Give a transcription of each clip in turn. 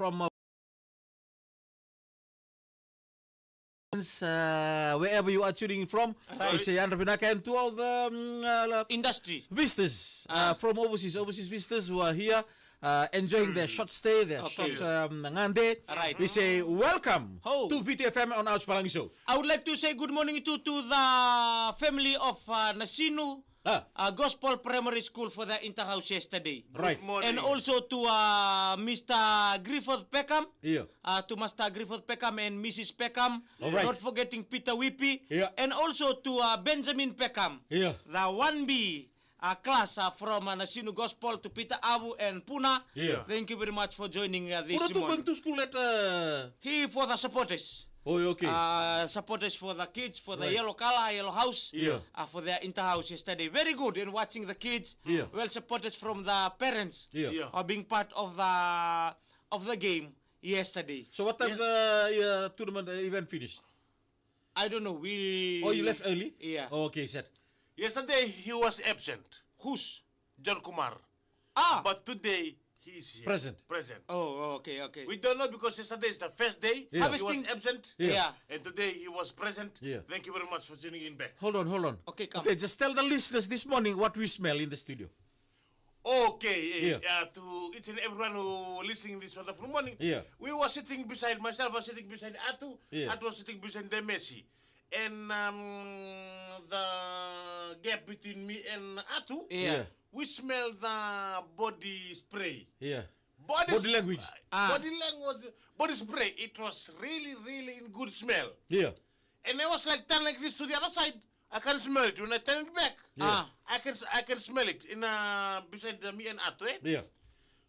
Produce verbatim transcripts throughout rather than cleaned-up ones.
from uh, uh, wherever you are tuning in from. Right. We say yadra vinaka and to all the um, uh, industry visitors uh, from overseas, overseas visitors who are here uh, enjoying their short stay, their okay. short um, gade. Right. We say welcome Ho. to V T F M on Ouch Palangi Show. I would like to say good morning to, to the family of uh, Nasinu. Ah. Uh, Gospel Primary School for the interhouse yesterday. Right. Morning. And also to uh, Mister Griffith Peckham, yeah. uh, to Master Griffith Peckham and Missus Peckham, all right. not forgetting Peter Whippy, yeah. and also to uh, Benjamin Peckham, yeah. the one B uh, class uh, from uh, Nasinu Gospel to Peter Avu and Puna. Yeah. Thank you very much for joining uh, this Puna morning. Puna tu school at... Uh... He for the supporters. Oh, okay. Uh, supporters for the kids, for the right. yellow color, yellow house, yeah. uh, for their inter-house yesterday. Very good in watching the kids. Yeah. Well supporters from the parents yeah. Yeah. are being part of the of the game yesterday. So what time yes. the uh, tournament uh, event finished? I don't know. We... Oh, you left early? Yeah. Oh, okay, set. Yesterday he was absent. Who's? John Kumar. Ah! But today, he is here. Present. Present. Oh, oh, okay, okay. We don't know because yesterday is the first day. Yeah. Harvesting. He was absent. Yeah. Yeah. And today he was present. Yeah. Thank you very much for tuning in back. Hold on, hold on. Okay, come. Okay, just tell the listeners this morning what we smell in the studio. Okay, eh, yeah. uh, to each and everyone who listening this wonderful morning. Yeah. We were sitting beside myself, I was sitting beside Atu. Yeah. Atu was sitting beside the Messi. And um, the gap between me and Atu, yeah. Yeah. we smell the body spray. Yeah. Body, body sp- language. Ah. Body language, body spray. It was really, really in good smell. Yeah. And I was like, turn like this to the other side. I can smell it. When I turn it back, yeah. Ah. I can s- I can smell it in uh, beside uh, me and Atu, eh? Yeah.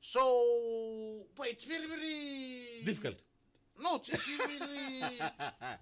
So, but it's very, very difficult. No, it's, it's very,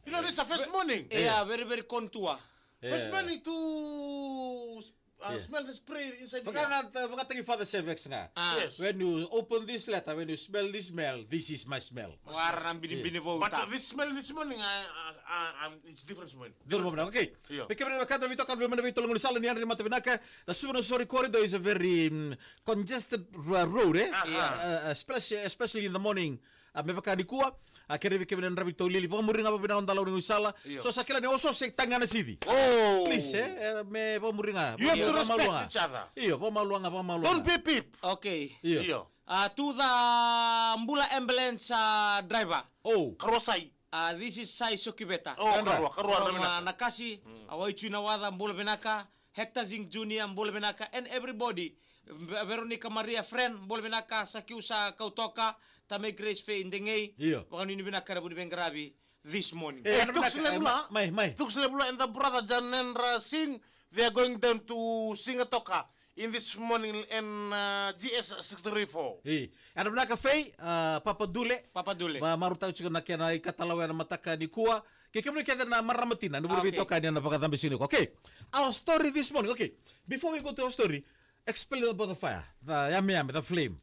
you know, this is the first morning. Yeah, very, very contour. First morning to uh, smell the spray inside here. Vaka ga, vaka tagi Father Sevex ga. Ah. Yes. When you open this letter, when you smell this smell, this is my smell. Wara na binibini vou. But this smell this morning, I, I, I, I'm, it's different smell. Dua na vamana, okay. Io. Vei kemuni na wekada, veitoka, veimana, veitolo, gaunisala, ni yadra ni mata vinaka. Na Suva na Sori corridor is a very mm, congested uh, road, eh? Aha. Uh, uh, especially, especially in the morning. A me vaka nikua, a kere vei kemuni na dravi taulili. Vakamuri ga vakavinaka na dalawa ni gaunisala. Io. So sa kila ni oso se taga na sivi. Oh. Please, eh? Eh, me vakamuri ga. You have to respect each other. Io, vakamalua ga, vakamalua ga. Don't be peep. Okay. Io. Io. Uh, to the Bula ambulance uh, driver. Oh. Karua Sai. Uh, this is Sai Sokiveta. Oh, Karua, Karua. From uh, Nakasi, mm. uh, Waitu Nawaca, bula vinaka. Hector Zing Junior, bula vinaka. And everybody. V- Veronica Maria, friend, bula vinaka. Sakiusa Kautoka, Tamai Grace Fe Indegei. Io. Vakanuinui vinaka na vuni veiqaravi this morning. Eh, tuks lebula. Mai, mai. Tuks lebula and the brother Janendra Singh, they are going down to Sigatoka in this morning in uh, G S six three four. Io. Yadra vinaka Fei, uh, Papa Dule. Papa Dule. Ma marutaka tiko na kena ikatalawa ena mataka nikua. Kei kemuni kece na marama tina, ni vuri veitokani ena vakacabe siga nikua. Okay. Our story this morning. Okay. Before we go to our story, explain about the fire. The yame yame, the flame.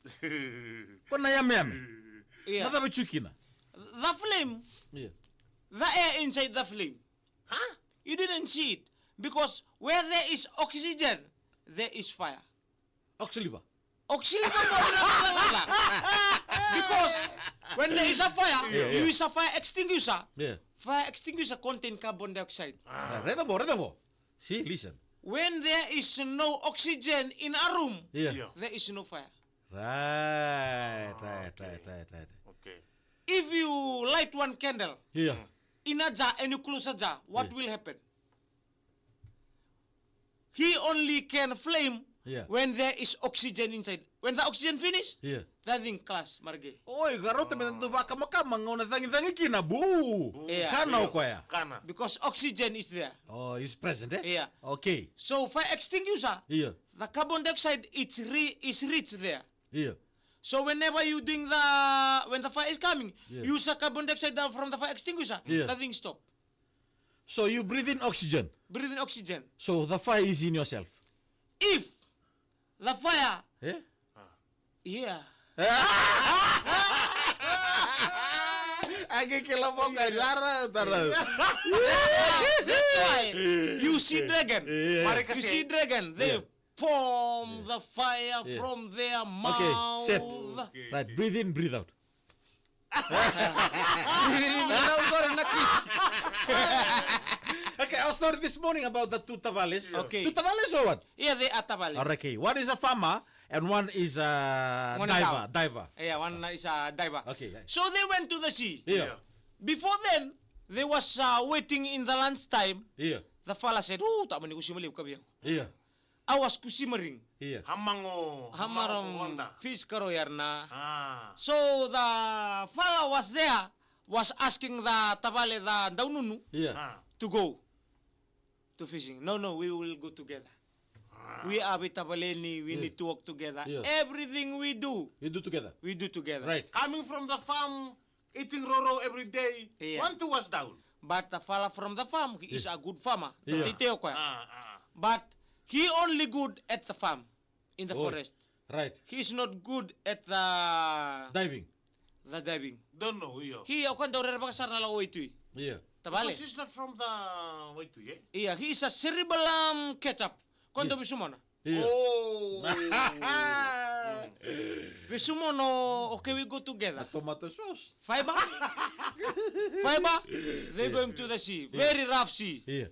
Ko na yame yame. Yeah. Na cava e tu kina? The flame. Yeah. The air inside the flame. Huh? You didn't see it. Because where there is oxygen, there is fire. Oxyliver. Oxyliver mo ina lala. Because when there is a fire, yeah, you use a fire extinguisher. Yeah. Fire extinguisher contain carbon dioxide. Ah, raica qo, raica qo. See, listen. When there is no oxygen in a room, yeah, there is no fire. Right, right, right, right, right. Okay. If you light one candle, yeah, in a jar and you close a jar, what will happen? He only can flame when there is oxygen inside. When the oxygen finish, the thing clash, marge. Oi, garota me tu vakamakama gauna cagicagi kina, bu. Kana o koya. Kana. Because oxygen is there. Oh, is present, eh? Yeah. Okay. So fire extinguisher, the carbon dioxide it's re- is rich there. Yeah. So whenever you doing the when the fire is coming, use a carbon dioxide down from the fire extinguisher, the thing stop. So you breathe in oxygen. Breathe in oxygen. So the fire is in yourself. If the fire, eh? Yeah. Ake kila boka jara tara. That's why you see dragon. Yeah. You see dragon. They form the fire from their mouth. Okay, set. Right, breathe in, breathe out. Okay, our story this morning about the two tavales. Okay. Two tavales or what? Yeah, they are tavales. All right, okay. One is a farmer and one is a diver. Diver. Yeah, one is a diver. Okay. So they went to the sea. Yeah. Before then, they was uh, waiting in the lunch time. Yeah. The fala said, "Oh, tamani kusi maliu kaviau." Yeah. I was kusi maring. Yeah. Hamago. Hamago fish karo yarna. Ah. So the fala was there, was asking the tavale, the daununu, yeah, ah, to go to fishing. "No, no, we will go together. Ah. We are with tavale ni, we, yeah, need to work together. Yeah. Everything we do, we do together. We do together." Right. Coming from the farm, eating roro every day. Yeah. One two was down. But the fala from the farm, he is, yeah, a good farmer. Yeah. Tite o koya. Ah, ah. But he only good at the farm, in the, oh, forest. Right. He is not good at the diving. The diving. Don't know, yeah. He, o koya dau rerevaka sara na lako waitui. Yeah. Tavale. Because he's not from the waitui, eh? Yeah, he is a cerebellum ketchup. Koya dau, yeah, veisumona. Yeah. Oh. Veisumona, okay, we go together. A tomato sauce. Fiber. Fiber. They, yeah, going to the sea. Yeah. Very rough sea. Yeah.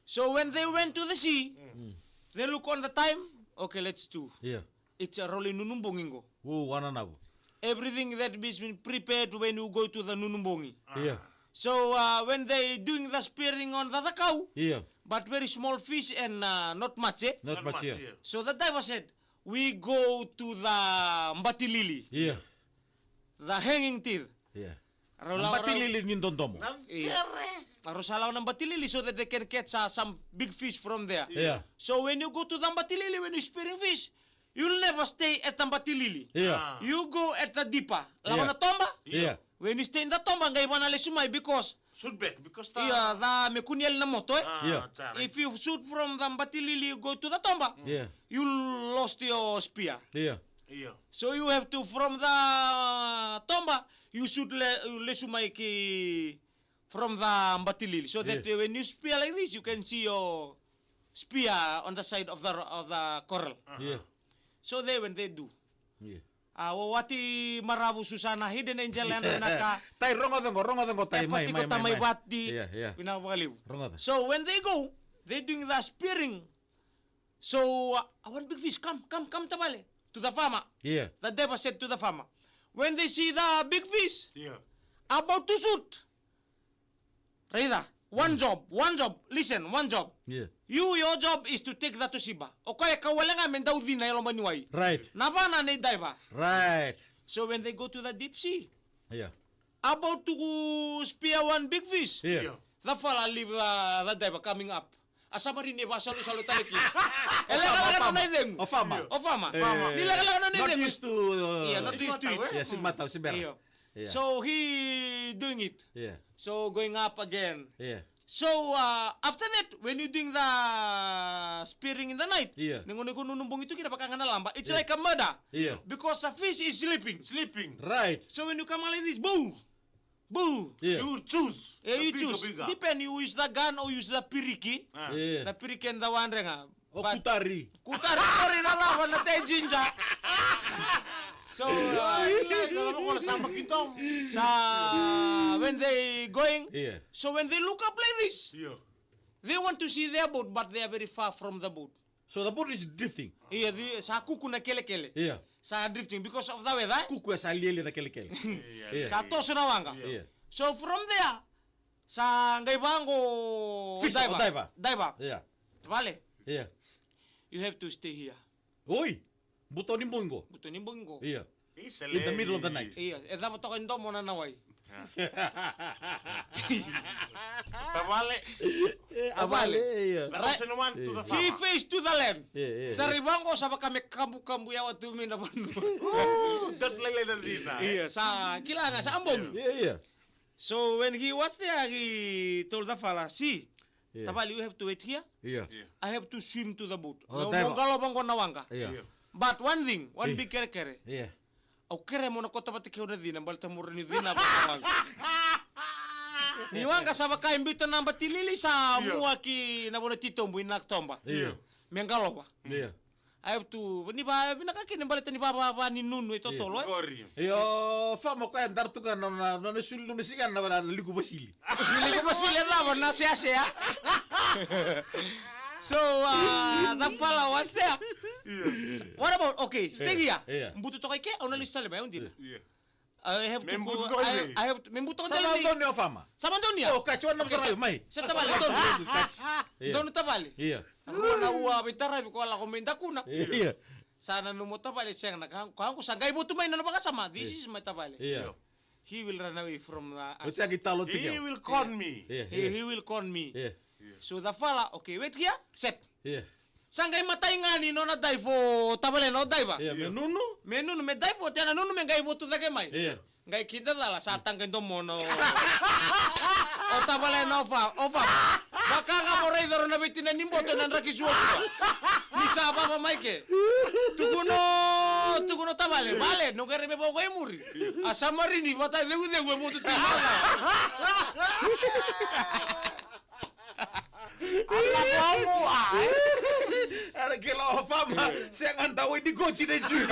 So when they went to the sea, mm, they look on the time. Okay, let's do. Yeah. It's a rolling nunu bogi qo. Vo, wananavu. Everything that is been prepared when you go to the nunu bogi. Ah. Yeah. So uh, when they doing the spearing on the, the cow, yeah, but very small fish and uh, not much, eh? Not much, yeah. So the diver said, "We go to the batilili." Yeah. The hanging teeth. Yeah. Rau lako, batilili ni dodomo. Rau sa lako na batilili so that they can catch uh, some big fish from there. Yeah. So when you go to the batilili, when you spearing fish, you'll never stay at the batilili. Yeah. Ah. You go at the deeper. Lako, yeah, na toba. Yeah. When you stay in the toba, qai vana lesu mai because shoot back, because the, yeah, the me kua ni yali na moto, eh? Ah, yeah. That's right. If you shoot from the batilili, you go to the toba, yeah, you lost your spear. Yeah. Yeah. So you have to, from the toba, you shoot le, lesu mai ki from the batilili. So that, yeah, when you spear like this, you can see your spear on the side of the, of the coral. Uh-huh. Yeah. So they, when they do. Yeah. A, o wati maravu Susana, hidden angel, ena ka. Tai, rogoca qo, rogoca qo, tai, mai, mai, mai, mai. Vati. Yeah, yeah. Vinaka vakalevu. Rogoca. So when they go, they doing the spearing. So uh, one big fish, "Come, come, come, tavale." To the farmer. Yeah. The diver said to the farmer. When they see the big fish, yeah, about to shoot. Raica, one, mm, job, one job. Listen, one job. Yeah. You, your job is to take that to Siba. O koya e kau wale ga me dau cina e loma ni wai. Right. Na vana nei diver. Right. So when they go to the deep sea, yeah, about to spear one big fish. Yeah. Yeah. The fala leave uh, the diver coming up. A sa marini e vasalusalo tale kina. E lekaleka nona icegu. O farmer. O farmer. Eh, ni lekaleka nona icegu. Not used to, uh, yeah, not used to it. Yeah, sega ni matau, se bera. Io. Yeah. So he doing it. Yeah. So going up again. Yeah. So uh, after that, when you doing the spearing in the night, yeah, ni gauna iko nunu bogi tu kina vaka ga na laba, it's, yeah, like a murder. Yeah. Because the fish is sleeping. Sleeping. Right. So when you come out like this, boo, boo. Yeah. You choose. Yeah, you choose. Depend, you use the gun or use the piriki. Ah. Yeah. The piriki and the wandrega. O kutari. Kutari, kori na lava na te jinja. So, uh, sa when they going, yeah, so when they look up like this, yeah, they want to see their boat, but they are very far from the boat. So the boat is drifting. Ia, sa kuku na kelekele. Ia. Sa drifting because of the weather. Kuku e sa lialia na kelekele. Ia. Sa toso na waqa. Ia. So from there, sa qai vaqo diver. Diver. Ia. Tavale. Ia. You have to stay here. Oi. Buto ni bogi qo. Buto ni bogi qo. Ia. In the middle of the night. Ia, e cava toka e domo na wai. Tavale. Tavale. Ia. He face to the land. Ia, ia. Sa rai vaqo sa vaka me kabukabu yawa tu mai na vanua. Dot lailai na cina. Ia, sa kila ga sa bogi. Ia, ia. So when he was there, he told the fella, see, tavale, you have to wait here. Ia. I have to swim to the boat. Mo qalo vaqo na waqa. Ia. But one thing, one big kerekere. Ia. Au kere mo na kota vata kei au na cina, baleta mo rawa ni cina vata waqa. Ni waqa sa vaka e biuta na batilili sa mua ki na vanua titobu i na toba. Ia. Me qalova. Ia. I have to, ni va, vinaka kina baleta ni va, va, va ni nunu e totolo, e. Qori. Io, Fama koya dara tu ga na, na, na, na sulu, na siga na, na liku vasili. Liku vasili e cava na seasea. So, uh, that fella was there. What about, okay, stay here. Io. Butu toka i ke, au na lesu tale mai, au dina. Io. I have to go, I, I have to, me butu toka i ke. Sa vakadonui o Fama? Sa vakadonui. O, kati, o na vakadonui mai. Se tavale, donu. Io. Donu tavale. Io. Rua na ua veitaravi ko lako mai dakuna. Io. Sa nanuma o tavale, sega na ka, ka, sa qai votu mai na nona vakasama. This is my tavale. Io. He will run away from, uh, us. He will con me. Io. He, he will con me. Io. So the fella, okay, wait here, set. Io. Sa qai matai ga ni nona dive o tavalena o daiva. Io, me nunu. Me nunu, me dive o tena nunu, me qai votu cake mai. Io. Qai kidacala, sa taqa e domona o tavalena o Fa, o Fa. Vaka ga mo raica rau na veitina ni boto na draki suasua. Ni sa vava mai ke. Tukuna o, tukuna o tavale, vale, noqu rai me vaqo e muri. A samarini vata ceuceu e votu tu. Ala vua, e? Era kila o Fama, sega da wai ni koti na junior.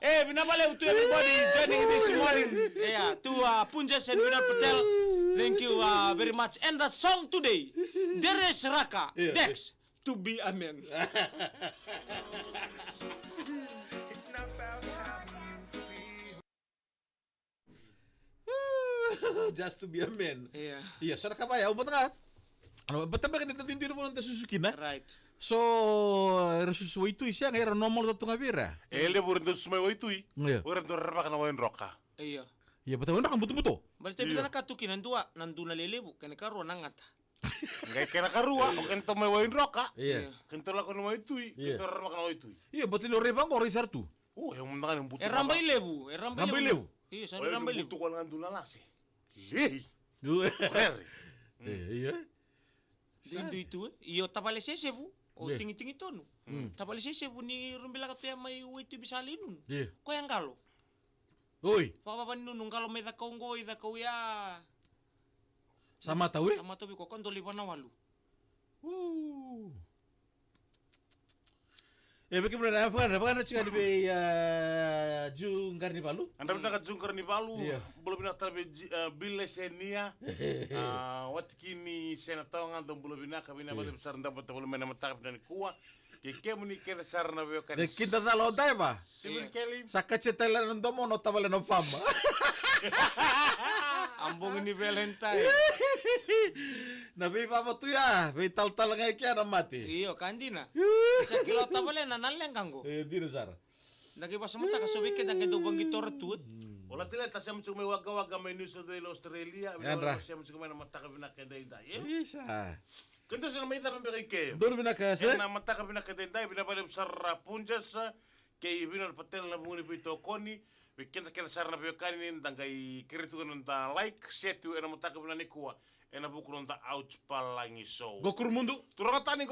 Eh, vinaka vakalevu to everybody joining this morning. Yeah, to, uh, Punjas and Vinod Patel. Thank you, uh, very much. And the song today, Deres Raka, yeah, Dex, to be a man. Just to be a man. Yeah. Ia, so na ka vaya, au vata ga. Ana, vata beka ni da duidui na vanua da susu kina. Right. So, era susu waitui, sega, era normal tu ga vei ira. E levu era dau susu mai waitui. Ia. O ira dau rerevaka na waidroka. Ia. Ia, vata waidroka butobuto. Baleta e vica na ka tu kina, dua, na duna lelevu, kena karua na gata. Qai kena karua, o kena tou mai waidroka. Ia. Ia. Kena tou lako na waitui, ia, kena tou rerevaka na waitui. Ia, baleta ni o rai vaqo, o rai sara tu. O, e mada ga ni butu. E raba i levu, e raba i levu. Raba i levu. Io, sa raba i levu. Butu ko na duna lase. Lei. Io. Rere. E, io. Duidui tu, e. Io, tavale sesevu. O, io, tigitigi tonu. Mm. Tavale sesevu ni rubilaka tu ya mai waitui bisa leinunu. Io. Koya qalo. Oi. Vavava ni nunu qalo mai cakau qo, i cakau ya. Sa matau, e? Sa matau vei koya, koya doli vanawalu. Uu. E, vei kemuni na vaka, vaka na tiko yani vei, a, Ju Qaranivalu. Yadra vinaka Ju Qaranivalu. Io. Bula vinaka tale vei Ji-, a, Bile Senia. A, watikini Sena Tawaga, dou bula vinaka, vinaka vakalevu sara, da vata voli mai na mataka vinaka nikua. Kei kemuni kece sara na veiwekani. Kei kidacala o daiva. Simon Kelly. Sa katia tale na domona o tavale na fama. A bogi ni Valentine. Na veivava tu ya, veitalatala ga i kea na mate. Io, ka dina. Sa kila o tavale na, na leqa qo. E, dina sara. Na qai vasamataka so vei keda qai dau vaqitora tu, e. O Latileta sema tiko mai Wagga Wagga mai New South Wales, Australia. Yadra. Vinaka sema tiko mai na mataka vinaka edaidai, e? Isa. Keda sa na mai cava beka i ke. Donu vinaka, se? Ena mataka vinaka edaidai, vinaka vakalevu sara Punjas, kei Vinod Patel na vuku ni veitokoni, vei keda kece sara na veiwekani, da qai kerei tu na noda like, share tu ena mataka vinaka nikua, ena vuku ni noda Ouch Palagi Show. Qo Kurumudu. Turaga tani.